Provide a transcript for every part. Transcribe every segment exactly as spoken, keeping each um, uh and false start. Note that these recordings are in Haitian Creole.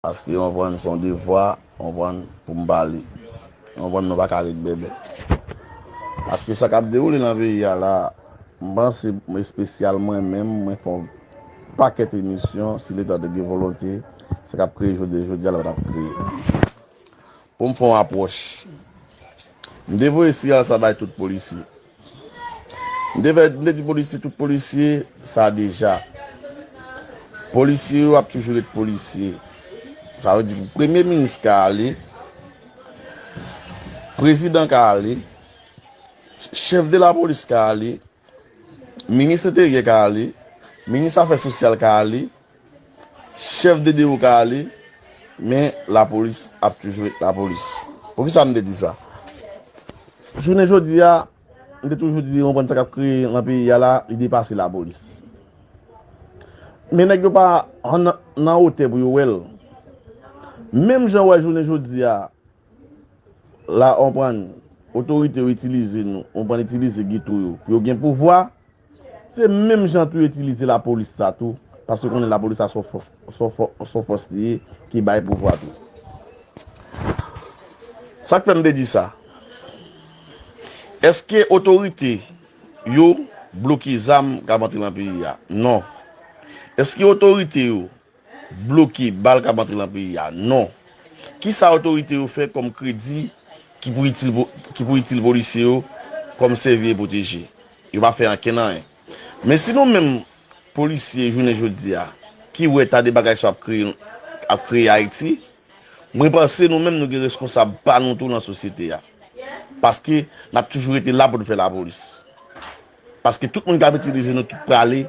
Paske, w konprann, se yon devwa, w konprann, pou m pale. W konprann, nou pa ka ret bèbè. Paske sa k ap dewoule nan peyi a la, m panse, espesyal mwen menm, mwen fè yon pakèt emisyon, si Leta te gen volonte, sa k ap kreye jodi, jodi a la pa t ap kreye. Pou m fè yon apwòch, m te voye siyal sa bay tout polisye. M te fè, m te di polisye, tout polisye, sa deja. Polisye yo ap toujou ret polisye. Sa vle di premye minis ka ale, prezidan ka ale, chèf de lapolis ka ale, minis enteryè ka ale, minis afè sosyal ka ale, chèf de dewo ka ale, men lapolis ap toujou ret lapolis. Poukisa m te di sa? Jounen jodi a, m te toujou di, w konprann, sa k ap kreye nan peyi a la, li depase lapolis. Men nèg yo pa nan, nan wotè pou yo wè l. Menm jan w wè jounen jodi a, la, w konprann, otorite yo itilize nou, w konprann, itilize geto yo pou yo gen pouvwa, se menm jan tou yo itilize lapolis sa tou, paske konnen lapolis sa se yon fò-, se yon fò-, se yon fòs li ye ki bay pouvwa tou. Sa k fè m te di sa? Èske otorite yo bloke zam k ap antre nan peyi a? Non. Èske otorite yo bloke bal k ap antre nan peyi a? Non. Kisa otorite yo fè kòm kredi ki pou itil, ki pou itil polisye yo kòm sèvi e pwoteje? Yo pa fè ankenn anyen. Men si nou menm polisye jounen jodi a, ki wè ta de bagay sa ap kreye, ap kreye Ayiti, mwen panse nou menm nou gen reskonsab pa nou tou nan sosyete a. Paske n ap toujou rete la pou n fè lapolis. Paske tout moun k ap itilize nou tout prale,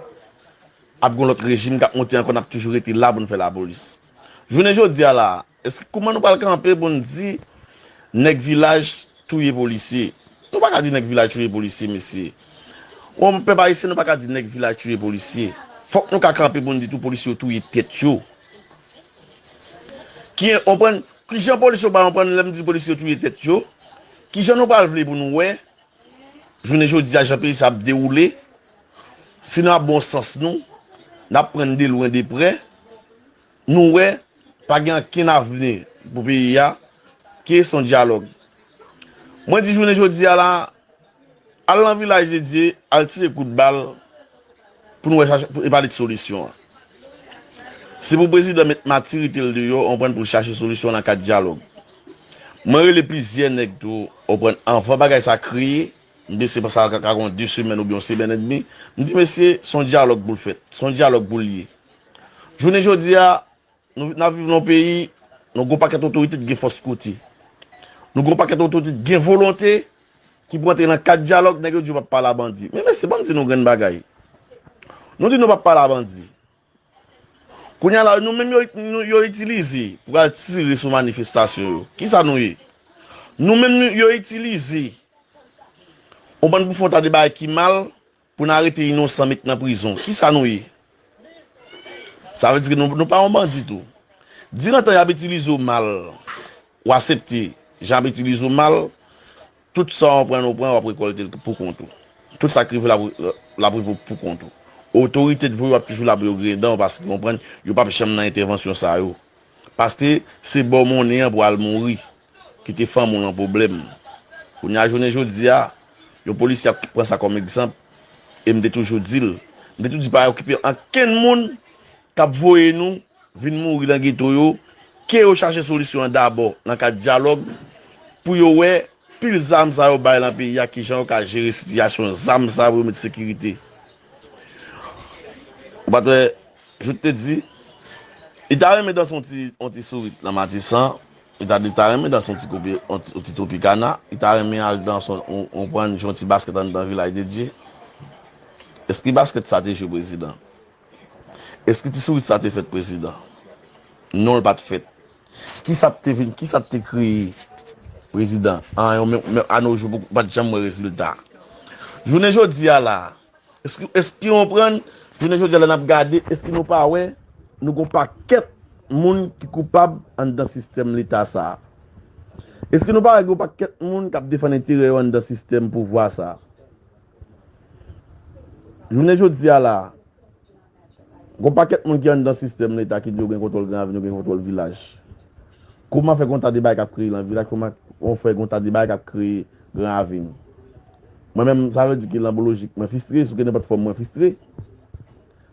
ap gen lòt rejim k ap monte ankò, n ap toujou rete la pou n fè lapolis. Jounen jodi a la, èske kouman nou pral kanpe pou n di nèg vilaj touye polisye? Nou pa ka di nèg vilaj touye polisye, mesye. Yon pèp ayisyen, nou pa ka di nèg vilaj touye polisye. Fòk nou ka kanpe pou n di tou polisye yo touye tèt yo. Ki, w konprann, kijan polisye yo pral, w konprann, lè m di polisye yo touye tèt yo, kijan nou pral vle pou nou wè jounen jodi a, jan peyi sa ap dewoule, si n ap bon sans nou, n ap pran de lwen de prè, nou wè, pa gen ankenn avni pou peyi a, ki se yon dyalòg. Mwen di jounen jodi a la, al nan Vilaj de Dye, al tire kout bal, pou n wè chache, pou, e pale de solisyon an. Se pou prezidan met matirite l deyò, w konprann, pou l chache solisyon nan kad dyalòg. Mwen rele plizyè nèg tou, w konprann, anvan bagay sa kreye, m panse sa ka, ka gen de semèn oubyen yon semèn edmi, m di, mesye, se yon dyalòg pou l fèt, se yon dyalòg pou l ye. Jounen jodi a, nou, n ap viv nan yon peyi, nou gen yon pakèt otorite ki gen fòs kote. Nou gen yon pakèt otorite ki gen volonte, ki pou antre nan kad dyalòg, nèg yo di yo p ap pale a bandi. Men mesye, ban m di nou grenn bagay. Nou di nou p ap pale a bandi. Kounye a la, nou menm yo, nou, yo itilize pou al tire sou manifestasyon yo. Kisa nou ye? Nou menm nou, yo itilize yon bann pou fè yon ta de bagay ki mal, pou n arete inosan, met nan prizon. Kisa nou ye? Sa vle di ke nou, nou pa yon bandi tou. Dinan tan y ap itilize w mal, w aksepte jan y ap itilize w mal, tout sa w pran, w pran, w ap rekòlte l pou kont ou. Tout sa k rive w, l ap, l ap rive w pou kont ou. Otorite t voye w ap toujou la pou yo griyen dan w, paske w konprann, yo p ap janm nan entèvansyon sa yo. Paske se ba w monnen an pou al mouri. Kite fanmi w nan pwoblèm. Kounye a, jounen jodi a, yon polisye ap pran sa kòm egzanp, e m te toujou di l, m te toujou di pa okipe ankenn moun k ap voye nou vin mouri nan geto yo, ke yo chache solisyon an dabò nan kad dyalòg, pou yo wè pil zam sa yo bay nan peyi a, kijan yo ka jere sitiyasyon zam sa yo pou yo met sekirite. Ou pa t wè, Jout te di, li ta renmen danse yon ti, yon ti sourit nan Matisan, li ta, li ta renmen danse yon ti kopi, yon ti, yon ti Tropicana, li ta renmen al danse yon, yon, yon pran jwe yon ti baskèt anndan Vilaj de Dye. Èske baskèt sa te jwe prezidan? Èske ti sourit sa te fèt prezidan? Non, l pa t fèt. Kisa t te vin, kisa t te kreye prezidan? An, yon men, men, a no jou, ou pa t janm wè rezilta. Jounen jodi a la, èske, èske w konprann? Jounen jodi a la n ap gade, èske nou pa wè nou gon pakèt moun ki koupab anndan sistèm leta sa a? Èske nou pa wè gon pakèt moun k ap defann enterè yo anndan sistèm pouvwa sa a? Jounen jodi a la, Gon pakèt moun ki anndan sistèm Leta ki di yo gen kontwòl Gran Ravin, yo gen kontwòl vilaj. Kòman fè gon ta de bagay k ap kreye nan vilaj, kòman fè gon ta de bagay k ap kreye Gran Ravin? Mwen menm, sa vle di ke nan bon lojik, mwen fristre, sou ke nenpòt fòm mwen fristre.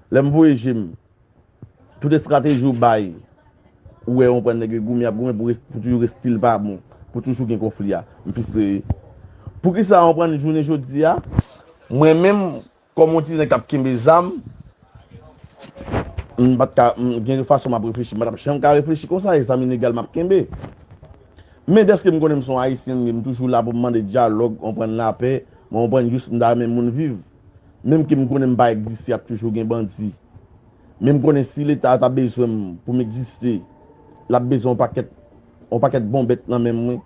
Lè m voye je m, tout estrateji ou bay, ou wè, ou konprann, nèg yo goumen, y ap goumen pou res-, pou toujou res-, stil pa bon, pou toujou gen konfli a. M fristre. Poukisa, ou konprann, jounen jodi a, mwen menm, kòm yon ti nèg k ap kenbe zam, m pa t ka, m gen yon fason m ap reflechi, m pa t ap janm ka reflechi konsa, e zam ilegal m ap kenbe. Men dèske m konnen m se yon Ayisyen, m toujou la pou m mande dyalòg, ou konprann, lapè, mwen, ou konprann, jis m ta renmen moun viv. Menm ke m konnen m pa egziste, ap toujou gen bandi. Men m konnen si Leta a ta bezwen m pou m egziste, l ap bezwen yon pakèt, yon pakèt bon bèt nan men mwen.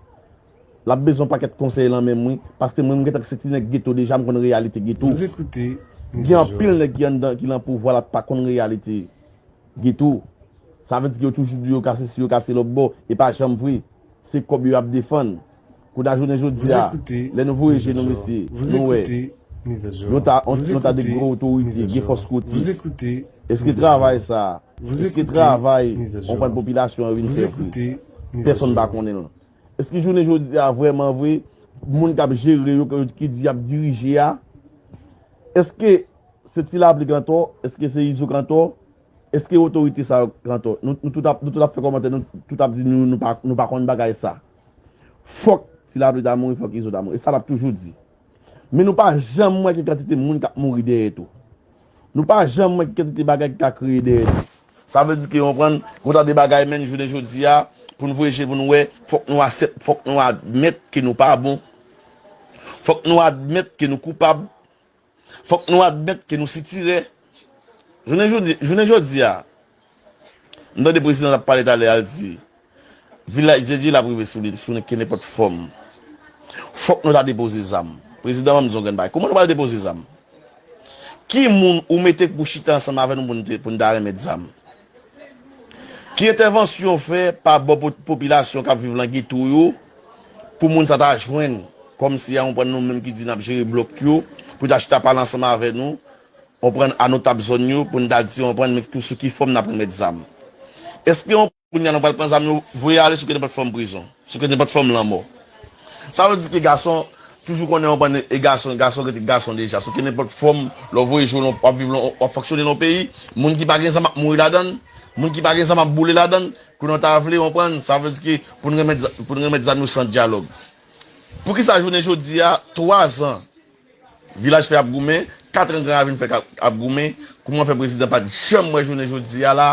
L ap bezwen yon pakèt konsèy nan men mwen, paske mwen, m gentan se ti nèg geto deja, m konn reyalite geto. Vous écoutez Gen anpil nèg ki anndan, ki nan pouvwa la, pa konn reyalite geto. Sa vle di ke yo toujou di yo ka sesi, yo ka se lòt bò, e pa janm vre. Se kòb yo ap defann. Kounye a jounen jodi a, lè nou voye je nou, mesye, nou wè, nou ta, nou ta de gwo otorite, gen fòs kote. Èske travay sa, èske travay, ou konprann, popilasyon an vin fè vre? Pèsonn pa konnen l. Èske jounen jodi a, vrèman vre, moun k ap jere yo, ki di y ap dirije a, èske se Ti Lapli k antò? Èske se Izo k antò? Èske otorite sa yo k antò? Nou, nou tout ap, nou tout ap fè kòmantè, nou tout ap di nou, nou pa, nou pa konn bagay sa. Fòk Ti Lapli ta mouri, fòk Izo ta mouri. E sa n ap toujou di. Men nou pa janm wè ki kantite moun k ap mouri dèyè tou. Nou pa janm wè ki kantite bagay ki ka kreye dèyè tou. Sa vle di ke, ou konprann, gon ta de bagay, menm jounen jodi a, pou n voye je pou n wè, fòk nou aksep-, fòk nou admèt ke nou pa bon. Fòk nou admèt ke nou koupab. Fòk nou admèt ke nou sitirè. Jounen jodi, jounen jodi a, m tande prezidan t ap pale talè a, l di, vilaj Djedje l ap rive sou li, sou ke nenpòt fòm. Fòk nou ta depoze zam. Prezidan, ban m di yon grenn bagay. Kòman nou pral depoze zam? Ki moun ou mete pou chita ansanm avè nou pou n te, pou n ta remèt zam? Ki entèvansyon w fè pa bò po-, popilasyon k ap viv nan geto yo pou moun sa ta jwenn, kòmsi a, ou konprann, nou menm ki di n ap jere blòk yo, pou ta chita pale ansanm avè nou, ou konprann, a notab zòn yo, pou n ta di, ou konprann, men tou sou ki fòm n ap remèt zam? Èske yon Kounye a nou pral pran zam yo, voye ale sou ke nenpòt fòm prizon, sou ke nenpòt fòm lanmò. Sa vle di ke gason toujou konnen, ou konprann, e gason, gason rete gason deja. Sou ke nenpòt fòm, lè w voye je w, w ap viv, w ap fonksyone nan yon peyi, moun ki pa gen zam ap mouri ladan l, moun ki pa gen zam ap boule ladan l, kounye a w ta vle, ou konprann, sa vle di ke pou n remèt za-, pou n remèt zam yo san dyalòg. Poukisa jounen jodi a, twa zan, Vilaj fè ap goumen, katran Gran Ravin fè ap, ap goumen, kòman fè prezidan pa t janm wè jounen jodi a la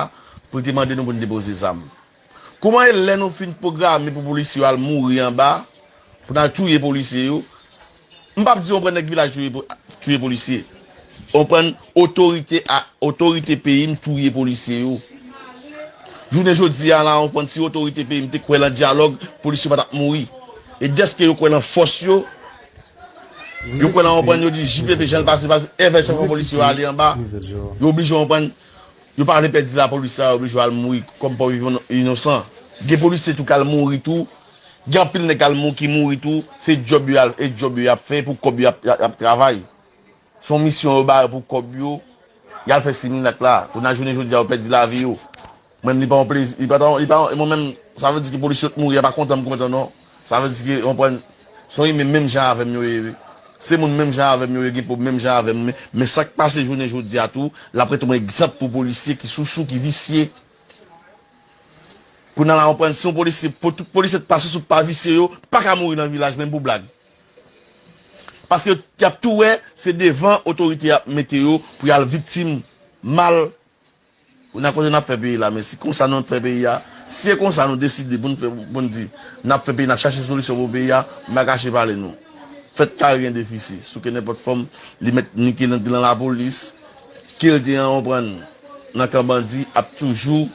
pou l te mande nou pou n depoze zam? Kòman e lè nou fin pwograme pou polisye yo al mouri anba, pou n al touye polisye yo? M p ap di w pran nèg vilaj touye po-, touye polisye. Ou konprann, otorite a, otorite peyi m touye polisye yo. Jounen jodi a la, ou konprann, si otorite peyi m te kwè lan dyalòg, polisye yo pa t ap mouri. E dèske yo kwè lan fòs yo, yo kwè lan, ou konprann, yo di J P P jan l pase, pase, evè chan polisye yo ale anba, yo oblije, ou konprann, yo pa vle pèdi lapolis la, yo oblije al mouri kòm pòv inosan. Gen polisye tou k al mouri tou, gen anpil nèg k al mou-, ki mouri tou, se djòb yo al, e djòb yo y ap fè, pou kòb yo y ap, y ap, y ap travay. Se yon misyon yo ba yo pou kòb yo, y al fè similak la. Kounye a jounen jodi a, yo pèdi lavi yo. Mwen menm, li pa yon plezi, li pa ta, li pa yon, mwen menm, sa vle di ke polisye yo t mouri, a pa kontan m kontan non. Sa vle di ke, ou konprann, se yon imen menm jan avè m yo ye, wi. Se moun menm jan avè m yo ye, gen pwob menm jan avè m, men, men sa k pase jounen jodi a tou, l ap rete yon egzanp pou polisye ki sousou, ki visye. Kounye a la, ou konprann, si yon polisye, pou tout polisye t pa sousou, pa visye yo, pa ka mouri nan vilaj, menm pou blag. Paske y ap tou wè, se devan otorite y ap mete yo pou y al viktim mal. Ou nan kote n ap fè peyi la, men si konsa nou ap fè peyi a, si se konsa nou deside pou n fè, pou n di, n ap fè peyi, n ap chache solisyon pou peyi a, m pa kache pale nou. Fèt kare gen defisi, sou ke nenpòt fòm, li mèt ni ke l te lan lapolis, ke l te an, ou konprann, nan kan bandi, ap toujou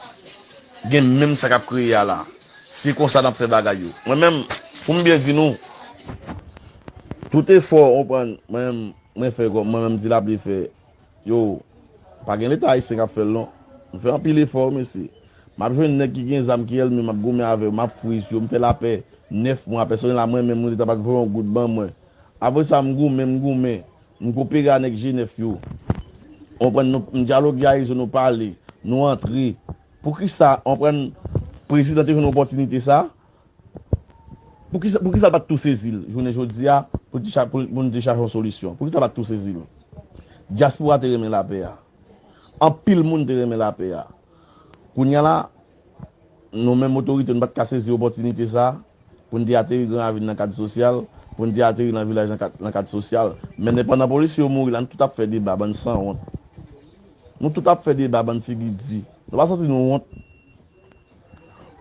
gen menm sa k ap kreye a la. Se konsa n ap fè bagay yo. Mwen menm, pou m byen di nou, tout efò, ou konprann, mwen menm, mwen fè kòm mwen menm Ti Lapli fè, yo, pa gen Leta ayisyen k ap fè l non. M fè anpil efò, mesye. M ap jwenn nèg ki gen zam ki ènmi m, m ap goumen avè yo, m ap friz yo, m fè lapè nèf mwa, pèsonèl la mwen menm, mwen Leta pa t voye yon goud ban mwen. Apre sa, m goumen, m goumen, m koopere a nèg G nèf yo. Konprann, nou, m dyaloge a Izo, nou pale, nou antre. Poukisa, konprann, prezidan te jwenn opòtinite sa? Poukisa, poukisa l pa t tou sezi l jounen jodi a pou l te cha-, pou, pou n te chache yon solisyon? Poukisa l pa t tou sezi l? Dyaspora te renmen lapè a. Anpil moun te renmen lapè a. Kounye a la, nou menm otorite, nou pa t ka sezi opòtinite sa pou n te ateri Gran Ravin nan kad sosyal, pou n te ateri nan vilaj nan kad, nan kad sosyal. Men pandan polisye yo mouri la, nou tout ap fè deba, bann sanwont. Nou tout ap fè deba, bann figi di. Nou pa santi nou wont?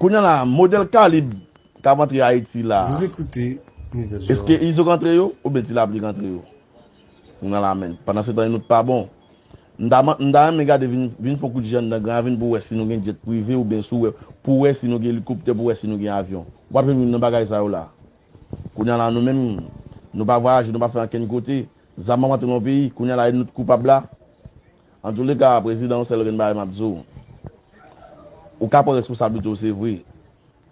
Kounye a la, modèl kalib k ap antre Ayiti la, Vous écoutez Miss Azura. Èske Izo k antre yo oubyen Ti Lapli k antre yo? Kounye a la, men, pandan se tan, nou t pa bon. M ta, m ta renmen gade, vin, vin fè yon kout je anndan Gran Ravin pou wè si nou gen djèt prive oubyen si w wè, pou wè si nou gen elikoptè, pou wè si nou gen avyon. W ap jwenn youn nan bagay sa yo la. Kounye a la, nou menm, nou pa vwayaje, nou pa fè ankenn kote. Zam ap antre nan yon peyi, kounye a la, e nou t koupab la. Antouleka, prezidan, yon sèl grenn bagay m ap di w. Ou ka pran responsablite w, se vre.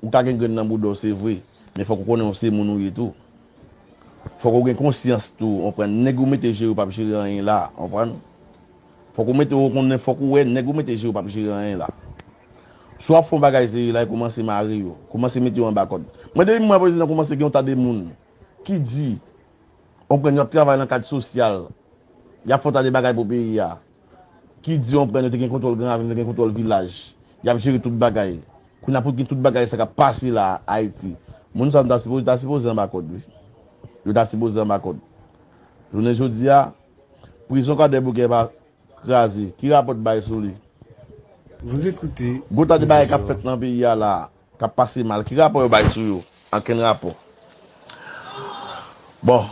Ou ka gen grenn nan bouda w, se vre. Men fòk ou konnen w se moun ou ye tou. Fòk ou gen konsyans tou, w konprann. Nèg ou mete jere w p ap jere anyen la, w konprann. Fòk ou mete w konnen, fòk ou wè, nèg ou mete jere w p ap jere anyen la. Si w ap fè yon bagay serye la, e kòmanse mare yo. Kòmanse mete yo anba kòd. Mwen, depi m wè prezidan kòmanse gen yon ta de moun ki di, w konprann, y ap travay nan kad sosyal, y ap fè yon ta de bagay pou peyi a, ki di, w konprann, yo te gen kontwòl Gran Ravin, yo te gen kontwòl vilaj, y ap jere tout bagay. Kounye a pou gen tout bagay sa k ap pase la Ayiti, moun sa yo ta sipoze, ta sipoze anba kòd, wi. Yo ta sipoze anba kòd. Jounen jodi a, prizon Kwadèboukè pa kraze. Ki rapò t bay sou li? Vous écoutez Gwo ta de bagay k ap fèt nan peyi a la, k ap pase mal. Ki rapò yo bay sou yo? Ankenn rapò. Bon,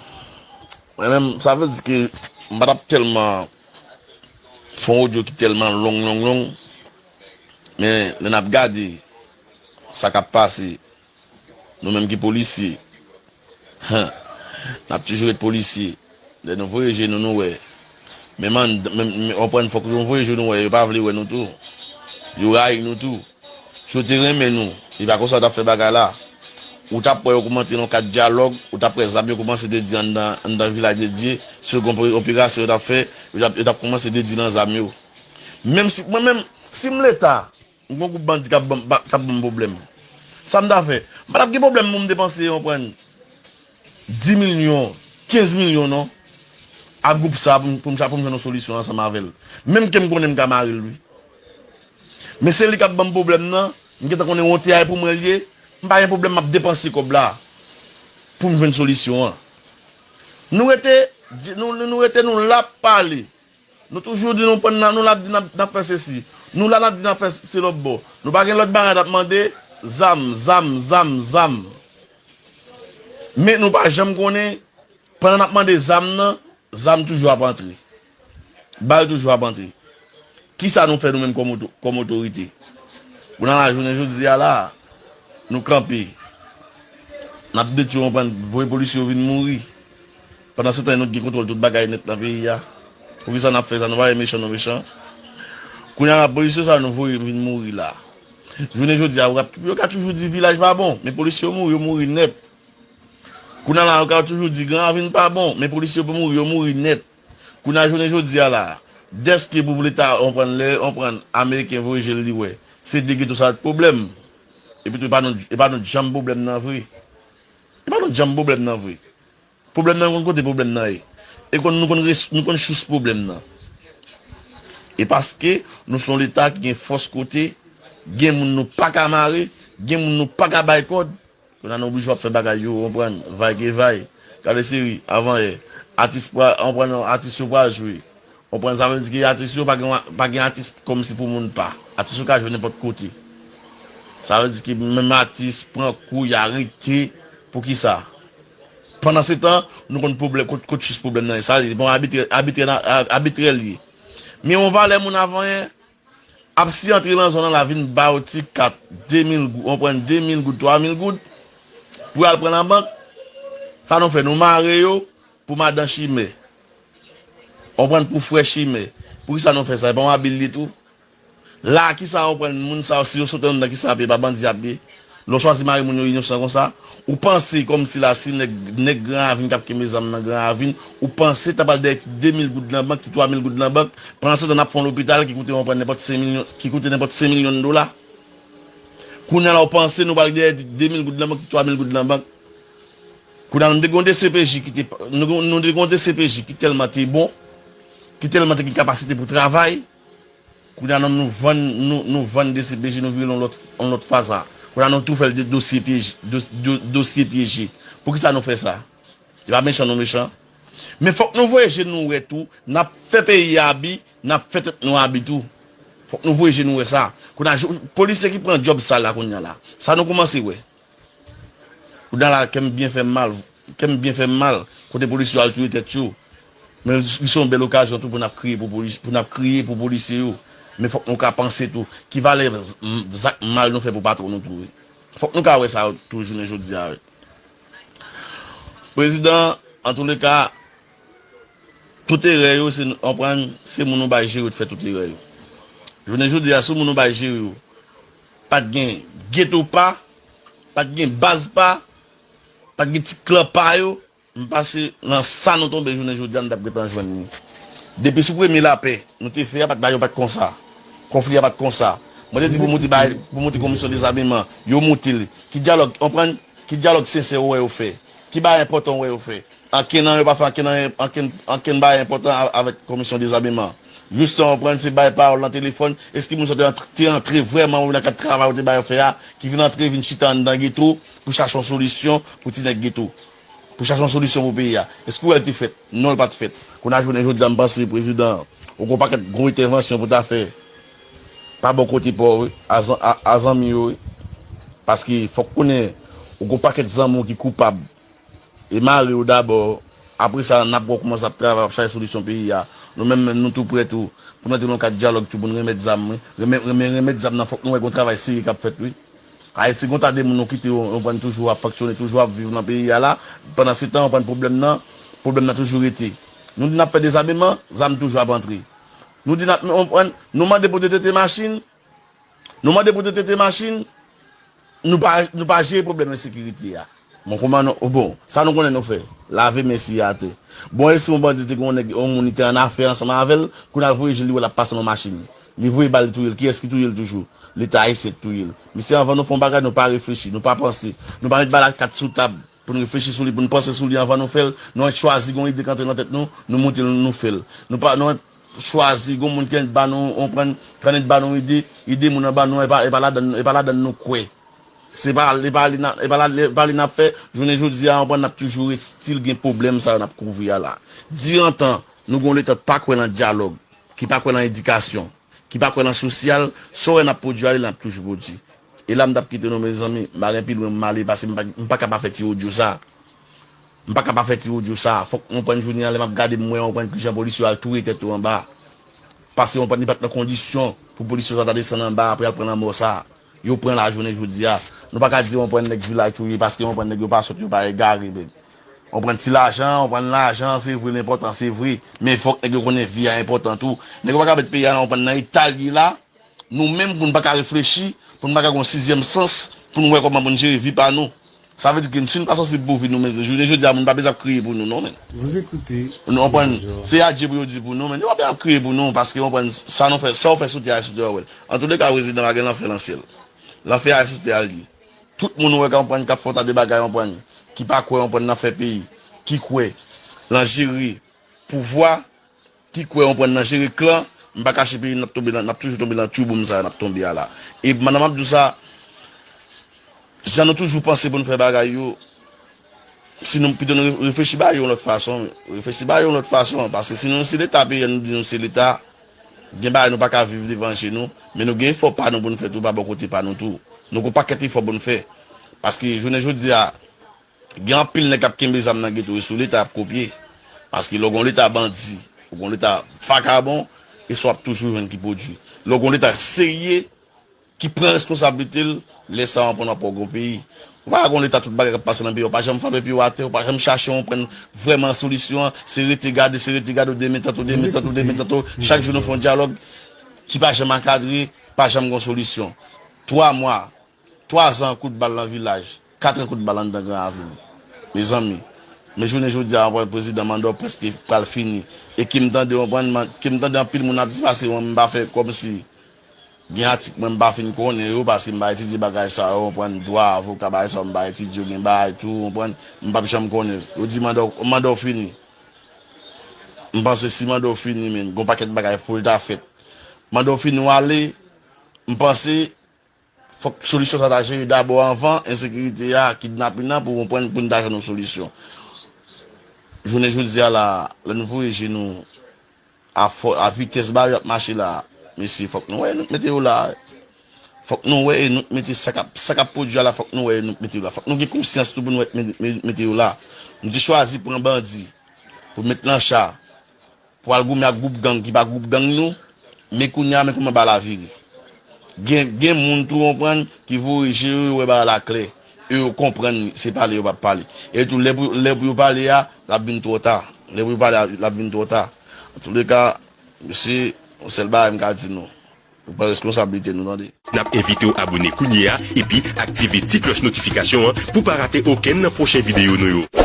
mwen menm, sa vle di ke m pa t ap tèlman fè yon odyo ki tèlman long, long, long. Men lè n ap gade sa k ap pase, nou menm ki polisye, n ap toujou ret polisye. Lè nou voye je nou, nou wè. Men, men, men, w konprann, fòk nou voye je nou wè. Yo pa vle wè nou tou. Yo rayi nou tou. Si yo te renmen nou, e pa konsa yo t ap fè bagay la. Ou t ap wè yo kòmanse nan kad dyalòg, ou t ap wè zam yo kòmanse dedi anndan, anndan Vilaj de Dye. Si yo gen yon operasyon yo t ap fè, yo t ap, yo t ap kòmanse dedi nan zam yo. Menm si, mwen menm, si m Leta, m gen yon gwoup bandi k ap ban m, k ap ban m pwoblèm. Sa m ta fè? M pa t ap gen pwoblèm pou m depanse, w konprann, dis milyon, kenz milyon non, a gwoup sa pou m, pou m, pou m jwenn yon solisyon ansanm avè l. Menm ke m konnen m ka mare l, wi. Men se li k ap ban m pwoblèm nan, m gentan konnen wonte a e pou mwen l ye, m pa gen pwoblèm, m ap depanse kòb la pou m jwenn solisyon an. Nou rete, nou, nou rete, nou la ap pale. Nou toujou di nou pran nan, nou la ap di n ap, n ap fè sesi. Nou la n ap di n ap fè se lòt bò. Nou pa gen lòt bagay n ap mande, zam, zam, zam, zam. Men nou pa janm konnen, pandan n ap mande zam nan, zam toujou ap antre. Bal toujou ap antre. Kisa nou fè nou menm kòm oto-, kòm otorite? Kounye a la, jounen jodi a la, nou kanpe. N ap detwi, w konprann, voye polisye yo vin mouri. Pandan se tan, nou gen kontwòl tout bagay nèt nan peyi a. Poukisa n ap fè sa? Nou pa wè mechan, nou mechan. Kounye a la, polisye sa nou voye vin mouri la. Jounen jodi a, yo ka, yo ka toujou di vilaj pa bon, men polisye yo mouri, yo mouri nèt. Kounye a la, yo ka toujou di Gran Ravin pa bon, men polisye yo mouri, yo mouri nèt. Kounye a, jounen jodi a la, dèske pou Leta, w konprann, lè, w konprann, Ameriken voye je l, li wè se de geto sa t pwoblèm. Epi tou, e pa nou, e pa nou janm pwoblèm nan vre. E pa nou janm pwoblèm nan vre. Pwoblèm nan, nou konn kote pwoblèm nan ye. E konn, nou konn res-, nou konn sous pwoblèm nan. E paske nou se yon Leta ki gen fòs kote, gen moun nou pa ka mare, gen moun nou pa ka bay kòd, kounye a nou oblije ap fè bagay yo, w konprann, vay ke vay. Gade seri, avan yè, atis pral, w konprann, atis yo pral jwe. W konprann, sa vle di ke atis yo pa gen, pa gen atis kòmsi pou moun pa. Atis yo ka jwe nenpòt kote. Sa vle di ke menm atis pran kou, y arete. Poukisa? Pandan se tan, nou konn pwoblèm, kot, kot sous pwoblèm nan ye. Sa li, bon, abitrè, abitrè, abitrè li ye. Men yon valè moun avan yè, ap si antre nan zòn nan la vin ba yo ti kat, de mil goud, w konprann, de mil goud, twa mil goud, pou y al pran nan bank. Sa nou fè, nou mare yo pou madan chimè. W konprann, pou frè chimè. Poukisa nou fè sa? E pa yon abil li tou? La, kisa w konprann, moun sa yo, si yo sot anndan, kisa y ap ye? E pa bandi y ap ye? Lè w chwazi mare moun yo inosan konsa, ou panse kòmsi la si nèg, nèg Gran Ravin k ap kenbe zam nan Gran Ravin, ou panse ta pral dèyè ti de mil goud nan bank, ti twa mil goud nan bank, pandan se tan n ap fè yon lopital ki koute yon pran nenpòt senk milyon, ki koute nenpòt senk milyon dola. Kounye a la ou panse nou pral dèyè ti de mil goud nan bank, ti twa mil goud nan bank. Kounye a nou te gen yon D C P J ki te, nou, nou te gen yon D C P J ki tèlman te bon, ki tèlman te gen kapasite pou travay. Kounye a nou, nou vann, nou, nou vann D C P J, nou vire l yon lòt, yon lòt faz la. Kounye a nou tou fè l de dosye pyeje, dos-, do-, dosye pyeje. Poukisa nou fè sa? Se pa mechan nou mechan. Men fòk nou voye je nou wè tou, n ap fè peyi a abi, n ap fè tèt nou abi tou. Fòk nou voye je nou wè sa. Kounye a, jou- polisye ki pran djòb sal la kounye a la. Sa nou kòmanse wè. Kounye a la, kè m byen fè m mal, kè m byen fè m mal, kote polisye yo al touye tèt yo. Men li se yon bèl okazyon tou pou n ap kriye pou polis, pou n ap kriye pou polisye yo. Men fòk nou ka panse tou, ki valè z- m- zak mal nou fè pou patwon nou tou. Fòk nou ka wè sa tou jounen jodi a. Prezidan, antouleka, tout erè yo, se, konprann, se moun ou bay jere yo te fè tout erè yo. Jounen jodi a, si moun ou bay jere yo, pa t gen geto pa, pa t gen baz pa, pa t gen ti klan pa yo, m panse nan sa nou tonbe jounen jodi a, nou t ap gentan jwenn li. Depi sou premye lapè, nou te fè a, pa t ba yo pa t konsa. Konfli a pa t konsa. Mwen te di pou moute bay, pou moute komisyon dezameman, yo moute l. Ki dyalòg, konprann? Ki dyalòg sensè ou wè yo fè? Ki bagay enpòtan ou wè yo fè? Ankenn nan yo pa fè ankenn, ankenn, ankenn bagay enpòtan a- avèk komisyon dezameman. Jis sa w konprann se bay pawòl nan telefòn. Èske moun sa te antre, te antre vrèman wi nan kad travay ou te ba yo fè a, ki vin antre, vin chita anndan geto pou chache yon solisyon pou ti nèg geto? Pou chache yon solisyon pou peyi a? Èske w wè l te fèt? Non, l pa t fèt. Kounye a jounen jodi a, m panse prezidan, ou gen yon pakèt gwo entèvansyon pou ta fè pa bò kote pa w, wi, a zan- a- a zanmi yo, wi. Paske fòk konnen, ou gen yon pakèt zanmi w ki koupab. E mare yo dabò. Apre sa, n ap wè w kòmanse ap travay, ap chache solisyon peyi a. Nou menm, menm, nou tou prè tou, pou n antre nan kad dyalòg tou, pou n remèt zam, wi. Renmen, renmen, remèt zam nan, fòk nou wè gen yon travay serye k ap fèt, wi. Ayiti, gen yon ta de moun nou kite yo, yo pran toujou ap fonksyone, toujou ap viv nan peyi a la. Pandan se tan, yo pran pwoblèm nan, pwoblèm nan toujou rete. Nou di n ap fè dezameman, zam toujou ap antre. Nou di n ap, nou, nou mande pou detete machin, nou mande pou detete machin, nou pa, nou pa jere pwoblèm ensekirite a. Bon, kòman nou, bon, sa nou konnen nou fè? Lave men siye atè. Bon, e si yon bandi te gen yon nèg, yon moun li te an afè ansanm avè l, kounye a l voye je l, li wè l ap pase nan machin. Li voye bal, li touye l. Kiyès ki touye l toujou? Leta ayisyen ki touye l. Mesye, anvan nou fè yon bagay, nou pa reflechi, nou pa panse. Nou pa met bal ak kat sou tab pou n reflechi sou li, pou n panse sou li anvan nou fè l. Nou chwazi gen yon ide k antre nan tèt nou, nou moute l, nou fè l. Nou pa, nou chwazi gen yon moun ki annik ba nou, konprann, ki annik ba nou ide, ide moun an ba nou, e pa, e pa ladann, e pa ladann nou kwè. Se pa, e pa li n ap, e pa la, e pa li n ap fè, jounen jodi a, konprann, n ap toujou still gen pwoblèm sa yo n ap kouvri a la. Dirantan, nou gen yon Leta ki pa kwè nan dyalòg, ki pa kwè nan edikasyon, ki pa kwè nan sosyal, sa w wè n ap pwodui a, li n ap toujou pwodui. E la m t ap kite nou, mezanmi, m pa gen pi lwen m ale, paske m pa, m pa ka pa fè ti odyo sa. M pa ka pa fè ti odyo sa. Fòk w konprann jounen an, lè m ap gade, m wè w konprann kijan polisye yo al touye tèt yo anba. Paske w konprann, li pa t nan kondisyon pou polisye sa ta desann anba apre al pran lanmò sa. Yo pran la jounen jodi a. Nou pa ka di w konprann nèg vilaj touye, paske w konprann nèg yo pa sòt, yo pa egare, men. W konprann ti lajan, w konprann lajan, se vre, l enpòtan, se vre. Men fòk nèg yo konnen vi a enpòtan tou. Nèg yo pa ka met peyi a, w konprann, nan eta l ye la. Nou menm, pou n pa ka reflechi, pou n pa ka gen yon sizyèm sans, pou n wè kòman pou n jere vi pa nou. Sa vle di ke si n pa sansib pou vi nou, men jounen jodi a, moun pa bezwen ap kriye pou nou, non, men. Vous écoutez Nou konprann, Bonjour. Se adje pou yo di pou nou, men yo pa bezwen ap kriye pou nou, paske w konprann, sa nou fè, sa w fè sou tè a, sou tè a, w wè l. Antouleka, prezidan pa gen lanfè nan syèl. Lanfè a sou tè a l ye. Tout moun ou wè k ap pran, k ap fè yon ta de bagay, w konprann, ki pa kwè, w konprann, nan fè peyi, ki kwè nan jere pouvwa, ki kwè, w konprann, nan jere klan, m pa kache peyi, n ap tonbe nan, n ap toujou tonbe nan tchouboum sa a, n ap tonbe a la. E pandan m ap di w sa, jan nou toujou panse pou n fè bagay yo, si nou, pito nou re- reflechi bagay yo yon lòt fason, reflechi bagay yo yon lòt fason, paske si nou se Leta peyi a, nou di nou se Leta, gen bagay nou pa ka viv devan je nou, men nou gen efò pa nou pou n fè tou, pa bò kote pa nou tou. Nou gen yon pakèt efò pou n fè. Paske jounen jodi a, gen anpil nèg k ap kenbe zam nan geto yo sou Leta ap kopye. Paske lè w gen yon Leta bandi, ou gen yon Leta vakabon, e sa w ap toujou jwenn ki pwodui. Lè w gen yon Leta serye, ki pran responsablite l, lè sa w konprann w ap wè w gen yon peyi. Ou pa ka gen yon Leta tout bagay k ap pase nan peyi a, ou pa janm frape pye w atè, ou pa janm chache yon pran vrèman solisyon an, se rete gade, se rete gade, ou demen tanto, demen tanto, demen tanto, chak jou nou fè yon dyalòg ki pa janm ankadre, pa janm gen yon solisyon. Twa mwa, Twa zan kout bal nan vilaj, kat an kout bal anndan Gran Ravin. Mezanmi, men jounen jodi a, w konprann, prezidan manda w prèske pral fini. E ke m tande, w konprann, man- ke m tande anpil moun ap di pase mwen, m pa fè kòmsi gen atik mwen m pa fin konnen yo, paske m pa etidye bagay sa yo, w konprann, dwa, avoka, bagay sa yo, m pa etidye yo, gen bagay tou, w konprann, m p ap janm konnen. Yo di manda w, manda w fini. M panse si manda w fini, men, gon pakèt bagay pou l ta fèt. Manda w fini, w ale, m panse, fòk solisyon sa ta jere dabò anvan ensekirite a, kidnapin nan, pou konprann, pou n ta jwenn yon solisyon. Jounen jodi a la, lè n voye je nou a fò, a vitès ba yo ap mache la, mesye, fòk nou wè e nou k mete yo la. Fòk nou wè e nou k mete sa k ap, sa k ap pwodui a la, fòk nou wè e nou k mete yo la. Fòk nou gen konsyans tou pou nou wè e k mete, mete yo la. Nou te chwazi pran bandi pou met nan cha, pou al goumen ak gwoup gang ki pa gwoup gang nou, men kounye a, men kòman bagay la vire. Gen, gen moun tou, w konprann, ki voye je yo, yo wè bagay la klè. E yo konprann se pale yo p ap pale. E tou, lè pou, lè pou yo pale a, l ap vin twò ta. Lè pou yo pale a, l ap vin twò ta. Antouleka, mesye, yon sèl bagay m ka di nou. Nou pran reskonsablite nou, tande. N ap envite w abone kounye a epi aktive ti klòch notifikasyon an pou pa rate okenn nan pwochen videyo nou yo.